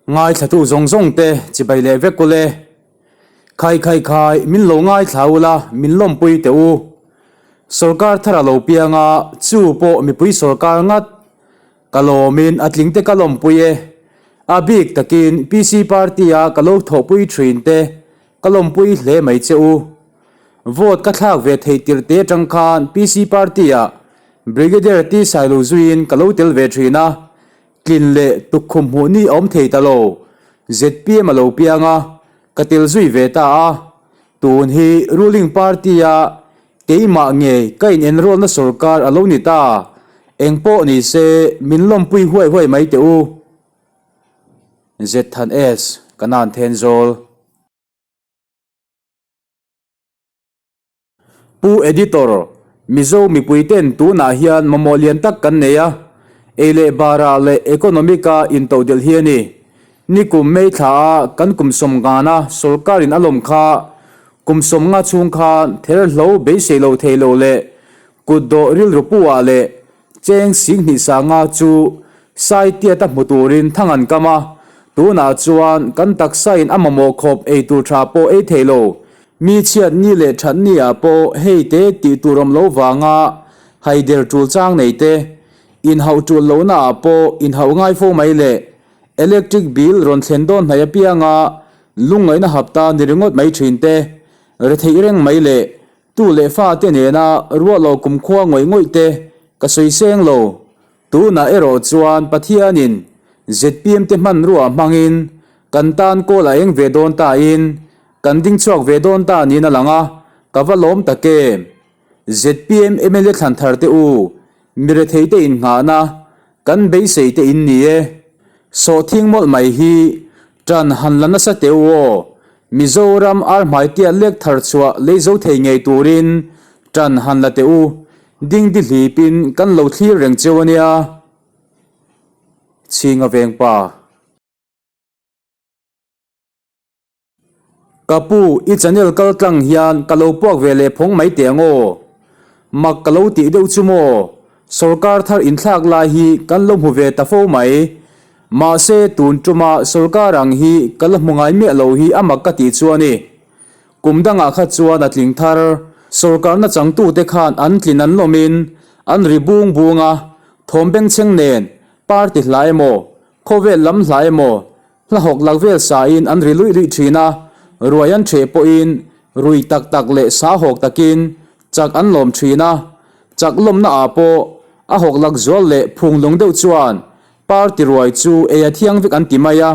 Ngaithlatu zawng zawng te chibai leh vek ule. Khai khai khai min lo ngaithla ula min lawmpui teh u. Sorkar thar a lo piang a, chu pawh mipui sorkar ngat. Ka lawmin a tling te ka lawmpui e. A bik takin PC party a ka lo thawhpui thin te ka lawmpui hle mai che u. Vote ka thlak ve theih tirh te atang khan PC party ah Brigadier T Sailo zuiin ka lo tel ve thin a, Tlin leh tukkhum hmuh ni a awm thei ta lo. Zpm a lo piang a, ka tel zui ve ta a. Tun hi ruling party-a keimah ngei ka in enroll-na sorkar a lo ni ta. Eng pawh ni se min lawmpui huai huai mai teh u. Zthan S, Kanan Thenzawl. Pu Editor, Mizo mipuiten tunah hian mamawh lian tak kan nei a, ei leh barah leh economic-a intodelh hi a ni. Nikum May thlaah kan kum sawmngana sorkarin a lawm kha kum sawmnga chhung khan therhlo beisei lo thei lo leh kutdawh rilru pu-ah leh Cheng Singhnih Sanga chu Saitiata hmu turin thang an kam a, tunah chuan kan taksain a mamawh khawp ei tur tha pawh ei thei lo. Mi chhiat ni leh that ni ah pawh hei te tih tur awm lo vanga haider tul chang nei te, inhauh tul lohna ah pawh inhauh ngai fo mai leh electric bill rawn thlen dawn hnaih apianga lungngaihna hapta ni ringawt mai thin te, retheih reng mai leh Tu leh fa te nena ruah lo kumkhua ngawih ngawih te ka sawi seng lo. Tunah erawh chuan Pathianin zpm te hmanrua hmangin kan tan kawl a eng ve dawn ta in kan ding chhuak ve dawn ta niin a lang a, ka va lawm tak em. Zpm mla thlan thar te u, mi rethei te innghahna Kan beisei te in ni e. Sawhthing mawlh mai hi tan han la nasa teh u aw. Mizoram ar hmaitia lek thar chhuah lei zo thei ngei turin tan han la teh u. Dingdi hlipin kan lo thlir reng cheu a nia. Chhinga vengpa. Ka pu, i channel kal tlang hian ka lo puak ve leh phawng mai teh ang aw. Mak ka lo tih deuh chu maw? Sorkar thar inthlak lai hi kan lo hmu ve ta fo mai. Mahse tun tuma sorkar ang hi ka la hmu ngai miah lo hi a mak ka tih chu a ni. Kum dangah kha chuan a tling thar. Sorkarna changtute khan an tlin an lawmin an ri bung bung a, thawm bengchheng nen party hla emaw, khawvel lam hla emaw, Hla hawk lak vel sain an ri luih luih thin a, ruai an ṭheh pawhin rui tak tak leh sa hawk takin chak an lawm thin a. Chak lawmna ah pawh a hawk lak zual leh phung lung deuh chuan party ruai chu ei a thiang vek an ti mai a,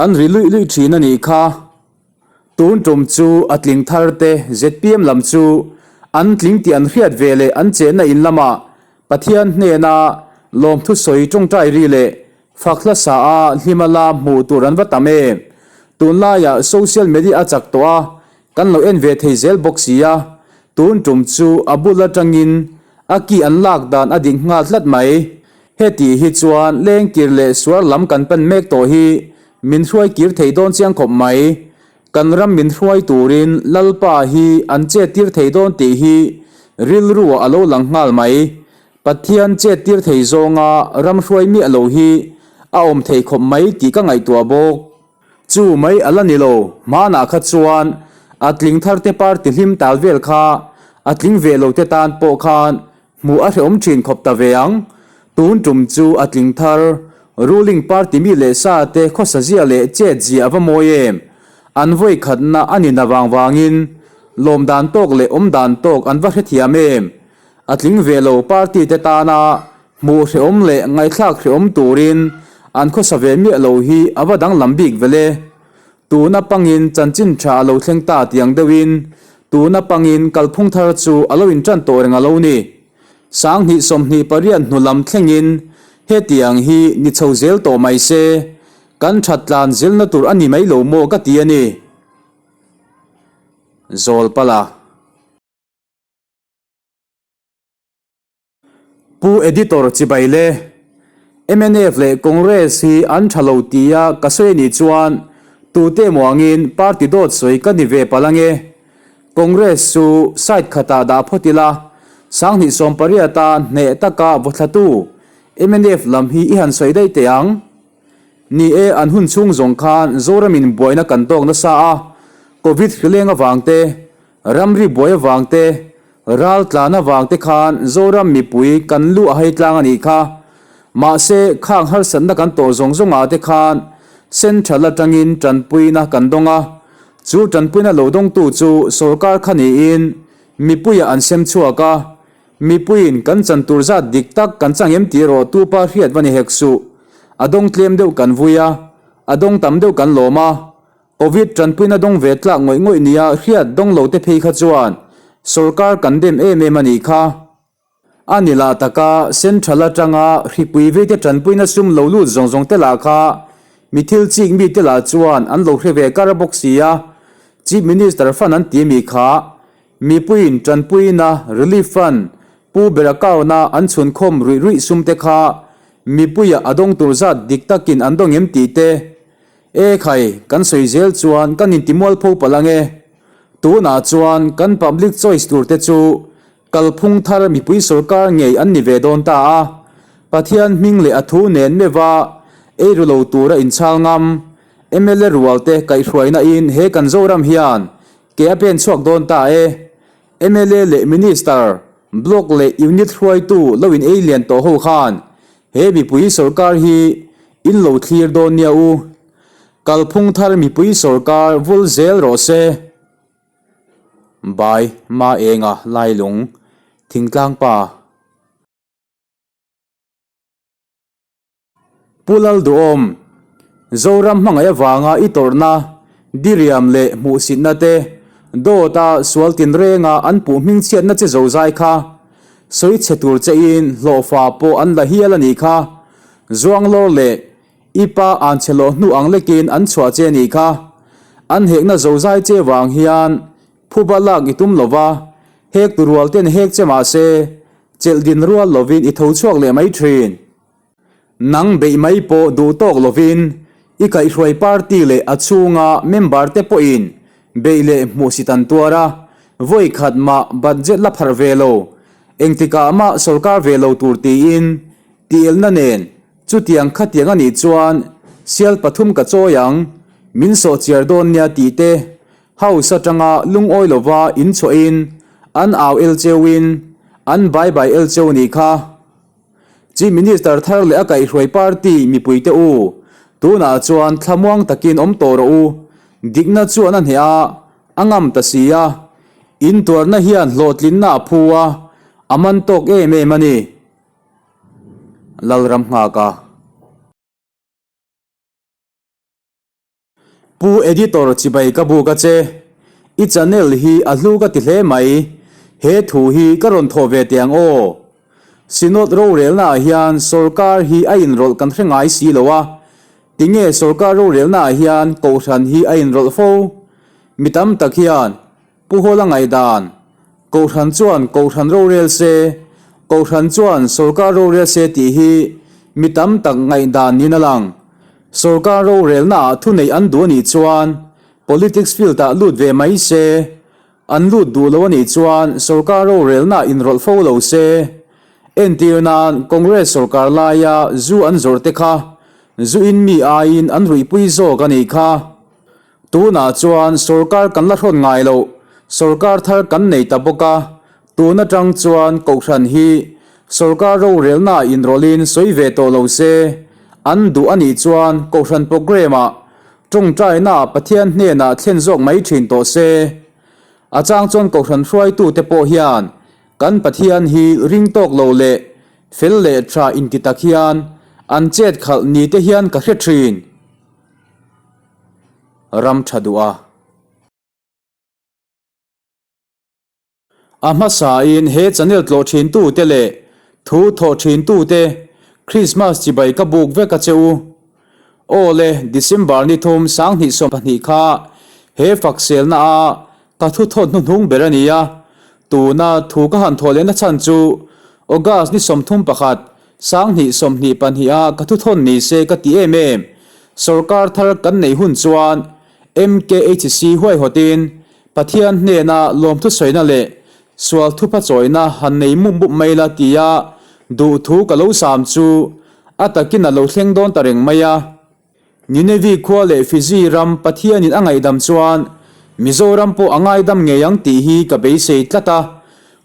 an ri luih luih thin a nih kha. Tun tum chu a tling thar te zpm lam chu an tling tih an hriat ve leh an chenna in lamah Pathian hnena lawmthu sawi tawngtai ri leh fak hla sa a hlima la hmuh tur an va tam em? Tunlaiah social media a chak tawh a, kan lo en ve thei zel bawk si a, tun tum chu a bul atangin a ki an lak dan a dik nghal tlat mai. Heti hi chuan lengkir leh suar lam kan pan mek tawh hi min hruai kir thei dawn chiang khawp mai. Kan ram min hruai turin Lalpa hi an chettir thei dawn tih hi rilruah a lo lang nghal mai. Pathian chettir thei zawnga ram hruai miah lo hi a awm thei khawp mai tih ka ngaihtuah bawk. Chu mai a la ni lo, hmanah kha chuan a tling thar te party hlim tal vel kha a tling ve lo te tan pawh khan Hmuh a hrehawm thin khawp ta ve ang. Tun tum chu a tling thar. Ruling party mi leh sa te khawsa zia leh chet zia a va mawi em. An vawi khatna a ni na vang vangin lawm dan tawk leh awm dan tawk an va hrethiam em. A tling ve lo party te tana hmuh hrehawm leh ngaihthlak hrehawm turin an khawsa ve miah lo hi a va danglam bik vele. Tuna pangin chanchin tha a lo thleng ta tiang deuhin tuna pangin kalphung thar chu a lo intan tawh reng a lo ni. 20 28 hnu lam thlengin hetiang hi ni chho zel tawh mai se, kan that tlan zilna tur a ni mai lo maw ka ti a ni. Zawlpala. Pu Editor chibai le. Mnf leh Congress hi an tha lo tia ka sawi a nih chuan tute emaw angin party dawt sawi ka ni ve palh ange. Congress chu side khatah dah phawt ila, 2018 a hneh taka vawthlatu mnf lam hi i han sawi daih teh ang. Ni e, an hun chhung zawng khan Zoramin buaina kan tawk nasa a, Covid hrileng avang te, ramri buai avang te, ral tlan avang te khan Zoram mipui kan lu a hai tlang a nih kha. Mahse, khang harsatna kan tawh zawng zawngah te khan Central atangin tanpuina kan dawng a, chu tanpuina lo dawngtu chu sorkar kha niin mipuiah an sem chhuak a, Mipuiin kan chan tur zat dik tak kan chang em tih erawh tu pa hriat va ni hek suh. A dawng tlem deuh kan vui a, a dawng tam deuh kan lawm a. Covid tanpuina dawng ve tlak ngawih ngawih nia hriat dawng lo te phei kha chuan sorkar kan dem em em a nih kha. A ni lah taka Central atanga hripui veite tanpuina sum lo lut zawng zawng te lah kha mi thil chik mi te lah chuan an lo hre ve kar bawk si a. Chief Minister fund an ti mi kha Mipuiin tanpuina, Relief Fund, Pu ber account-a an chhunkhawm ruih ruih sum te kha mipuia a dawng tur zat dik takin an dawng em tih te E khai, kan sawi zel chuan kan intimualpho palh ang e. Tunah chuan kan public choice tur te chu kalphung thar mipui sorkar ngei an ni ve dawn ta a. Pathian hming leh a thu nen meuha eiru lo tura inchhal ngam mla rual te kaihhruaina in he kan Zoram hian Ke a pen chhuak dawn ta e. Mla leh Minister, Block leh Unit hruaitu lo in ei lian tawh ho khan he mipui sorkar hi in lo thlir dawn nia u. Kalphung thar mipui sorkar vul zel rawh se. Bai Maenga Lailung, Thingtlang Pa. Pu Lalduhawm, Zoram hmangaih avanga i tawrhna, diriam leh hmuhsitna te, dawta sual tinrenga an puh hmingchhiatna che zozai kha sawi chhe tur chein hlawhfa pawh an la hial a nih kha. Zuanglawr leh i pa an chhe lawh hnu ang lekin an chhuah che a nih kha. An hekna zozai che vang hian phuba lak i tum lova, hek tu rual ten hek che mahse chelh din rual lovin i tho chhuak leh mai thin. Nang beih mai pawh duh tawk lovin i kaihhruai party leh a chhunga member te pawhin beih leh hmuhsit an tuar a, vawi khat mah budget la pharh ve lo, engtikah mah sorkar ve lo tur tiin tielna nen chutiang khatiang a nih chuan sial pathum ka chawi ang, min sawhchiar dawn nia tih te House atanga lungawi lova inchhuahin an au el cheuin an bai bai el cheu nih kha. Chief Minister thar leh a kaihhruai party mipuite u, tunah chuan thlamuang takin awm tawh rawh u, dikna chuan a hneh a, a ngam ta si a, intuarna hian hlawhtlinna a phu a, a man tawk em em a ni. Lalram nghak a. Pu Editor chibai ka buk a che. I channel hi a hlu ka ti hle mai. He thu hi ka rawn thawh ve teh ang aw. Synod rorelna ah hian sorkar hi a inrawlh kan hre ngai si lo a. Tinge sorkar rorelna ah hian kohhran hi a inrawlh fo? Mi tam tak hian Pu Hawla ngaihdan, Kohhran chuan Kohhran rorel se, Kohhran chuan Sorkar rorel se tih hi mi tam tak ngaihdan niin a lang. Sorkar rorelnaah thuneih an duh a nih chuan politics field-ah lut ve mai se, an lut duh lo a nih chuan sorkar rorelnaah inrawlh fo lo se. Entir nan Congress sorkar laia zu an zawrh te kha zu in mi aiin an ruihpui zawk a nih kha. Tunah chuan sorkar kan la hrawn ngai loh, sorkar thar kan nei ta bawk a, tun atang chuan Kohhran hi sorkar rorelnaah inrawlhin sawi ve tawh lo se, an duh a nih chuan Kohhran programme-ah tawngtainaah Pathian hnenah thlen zawk mai thin tawh se. A chang chuan Kohhran hruaitute pawh hian kan Pathian hi ring tawk lo leh fel leh tha inti tak hian an chet khalh ni te hian ka hre thin. Ram tha duh a. A hmasain he channel tlawh thintute leh thu thawh thintute Christmas chibai ka buk vek a che u. Aw le, December ni thum 2020 kha he fakselna a ka thu thawt hnuhnung ber a ni a. Tuna thu ka han thawh lehna chhan chu August ni 31 2022 a ka thuthawn ni se ka ti em em. Sorkar thar kan neih hun chuan MKHC huaihawtin Pathian hnena lawmthu sawina leh sual thupha chawina han nei mup mup mai la tia duhthu ka lo sam chu a takin a lo thleng dawn ta reng mai a. Ninevi khua leh Fiji ram Pathianin a ngaihdam chuan Mizoram pawh a ngaidam ngei ang tih hi ka beisei tlat a.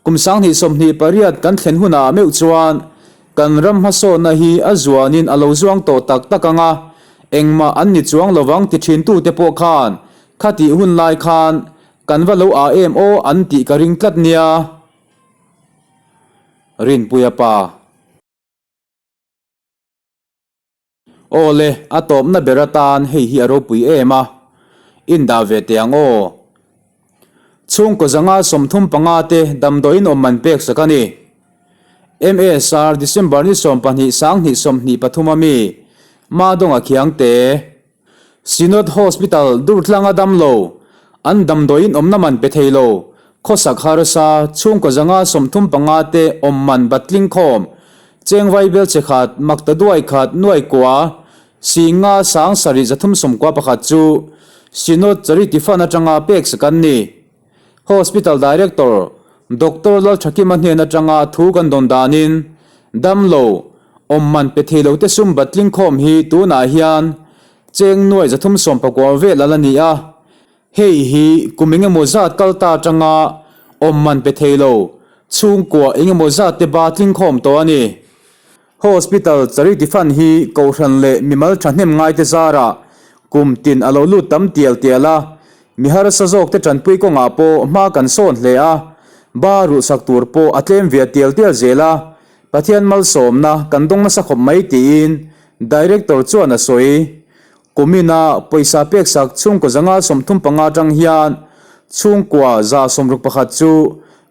Kum 2028 kan thlen hunah meuh chuan kan ram hmasawnna hi a zuanin a lo zuang tawh tak tak ang a, engmah an ni chuang lovang ti thintute pawh khan khatih hun lai khan kan va lo ah em aw an tih ka ring tlat nia. Rinpuia pa. Aw le, a tawpna ber atan hei hi a ropui em a, indah ve teh ang aw. Chhungkaw zanga 35 te damdawiin awm man pek sak a ni. MSR December ni 12 2023 a mi Madonga Khiangte. Synod Hospital Durtlanga damlo, an damdawiin awmna man pe thei lo, khawsak harsa, chhungkaw 135 te awm man batling khawm, Chengvai belchhe khat, makta duai khat, nuai kua, Singa sang sarih 391 chu Synod Charity Fund atanga pek sak an ni. Hospital Director Doctor Lalthakima hnen atanga thu kan dawn danin damlo awm man pe thei lote sum batling khawm hi tunah hian cheng nuai 319 vel a la ni a. Hei hi kum engemaw zat kal ta atanga awm man pe thei lo chhungkua engemaw zat te batling khawm tawh a ni. Hospital Charity Fund hi Kohhran leh mimal thahnem ngaite zarah kum tin a lo lut tam tial tial a, mi harsa zawkte tanpui kawngah pawh hma kan sawn hle a, ba ruhsak tur pawh a tlem ve tial tial zel a, Pathian malsawmna kan dawng nasa khawp mai tiin Director chuan a sawi. Kumina pawisa peksak chhungkaw 135 atang hian chhungkua 161 chu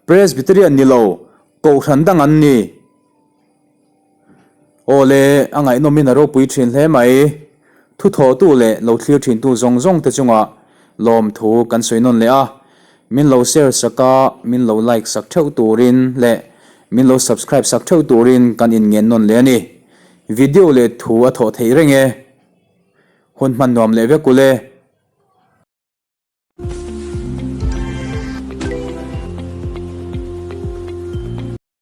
Presbyterian ni lo Kohhran dang an ni. Aw le, a ngaihnawmin a ropui thin hle mai. Thu thawhtu leh lo thlir thintu zawng zawng te chungah lawmthu kan sawi nawn leh a. Min lo share sak a, min lo like sak theuh turin leh min lo subscribe sak theuh turin kan inngen nawn leh a ni. Video leh thu a thawh theih reng e. Hun hman nuam leh vek ule.